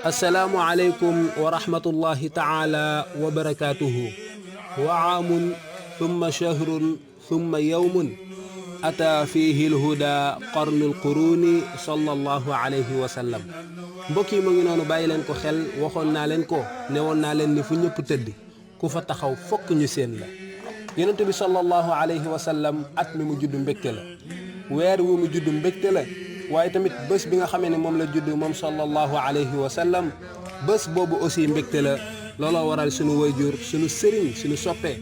السلام عليكم ورحمة الله تعالى وبركاته. وعام ثم شهر ثم يوم أتى فيه الهدى قرن القرون صلى الله عليه وسلم. mbokk yi mu ngi noonu bàyyi leen ko xel waxoon naa leen ko newoon naa leen ni fu ñëpp tëdd ku fa taxaw fokk ñu seen la. yonent bi sallallahu alayhi wa sallam at mi mu judd mbégte la, weer wu mu judd mbégte la, waaye tamit bés bi nga xamee ne moom la judd moom sallallahu alayhi wa sallam bés boobu aussi mbégte la. looloo waral sunu wayjur sunu sëriñ sunu soppe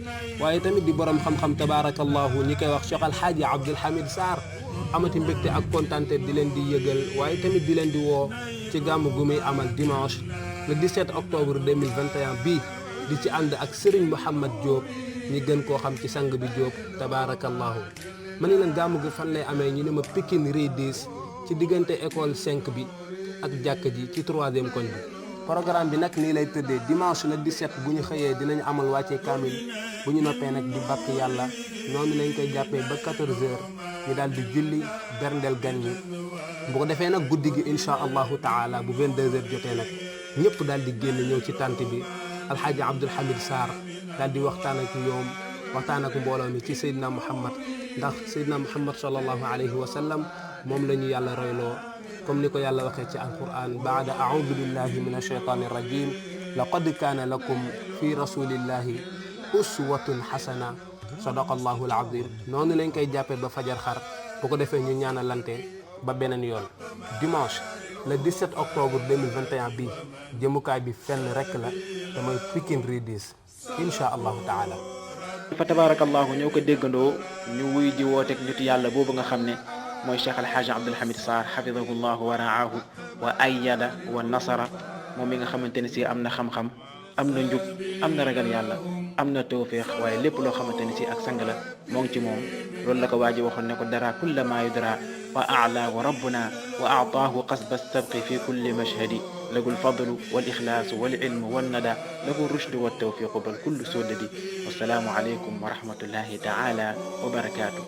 waaye tamit di borom xam-xam tabaarakallahu ñi koy wax Cheikh Alhaaji Abdoul Hamid Sarr amati mbégte ak kontante di leen di yëgal waaye tamit di leen di woo ci gàmm gu muy amal dimanche le 17 octobre 2021 bii di ci ànd ak Serigne Mouhamed Diop ñi gën koo xam ci sang bi Diop tabaarakallahu ma ne leen gàmm gi fan lay amee ñu ne ma Pikine Rue 10 ci diggante école 5 bi ak jàkk ji ci 3e koñ bi. programme bi nag nii lay tëddee dimanche le 17 bu ñu xëyee dinañu amal wàccee kaamil bu ñu noppee nag di bàkk yàlla noonu lañ koy jàppee ba 14h ñu daal di julli berndeel gan ñi bu ko defee nag guddi gi incha allahu taala bu 22h jotee nag ñëpp daal di génn ñëw ci tànt bi alxaaji Abdoul Hamid Sarr daal di waxtaan ak ñoom waxtaan ak mbooloo mi ci Seydina Muhammad ndax Seydina Muhammad sallallahu alayhi wa sallam moom la ñu yàlla royloo comme ni ko yàlla waxee ci alquran baada audu billahi min ashaytani rajim laqad kaana lakum fi rasulillahi uswatun xasana sadaqa allahu alazim noonu lañ koy jàppee ba fajar xar bu ko defee ñu ñaanalante ba beneen yoon dimanche le 17 octobre 2021 bi jëmukaay bi fenn rek la te mooy Pikine Rue 10 insha allahu taala fa tabarakallahu ñoo ko déggandoo ñu wuy di wooteeg nitu yàlla boobu nga xam ne mooy Cheikh Alhaaji Abdoul Hamid Sarr xafidahu llahu wa raahu wa ayyada wa nasara moom mi nga xamante ne si am na xam-xam am na njub am na ragal yàlla am na tawfiix waaye lépp loo xamante ne si ak sang la moo ngi ci moom loolu la ko waa ji waxoon ne ko dara kulla maa yudra wa a'la wa rabbuna wa a'taahu qasba sabqi fi kulli mashhadi lahu alfadlu wal ixlaasu wal ilmu wan nada lahu rushdu wa tawfiqu bal kullu sudadi wassalaamu aleykum wa rahmatullahi taala wa barakaatu.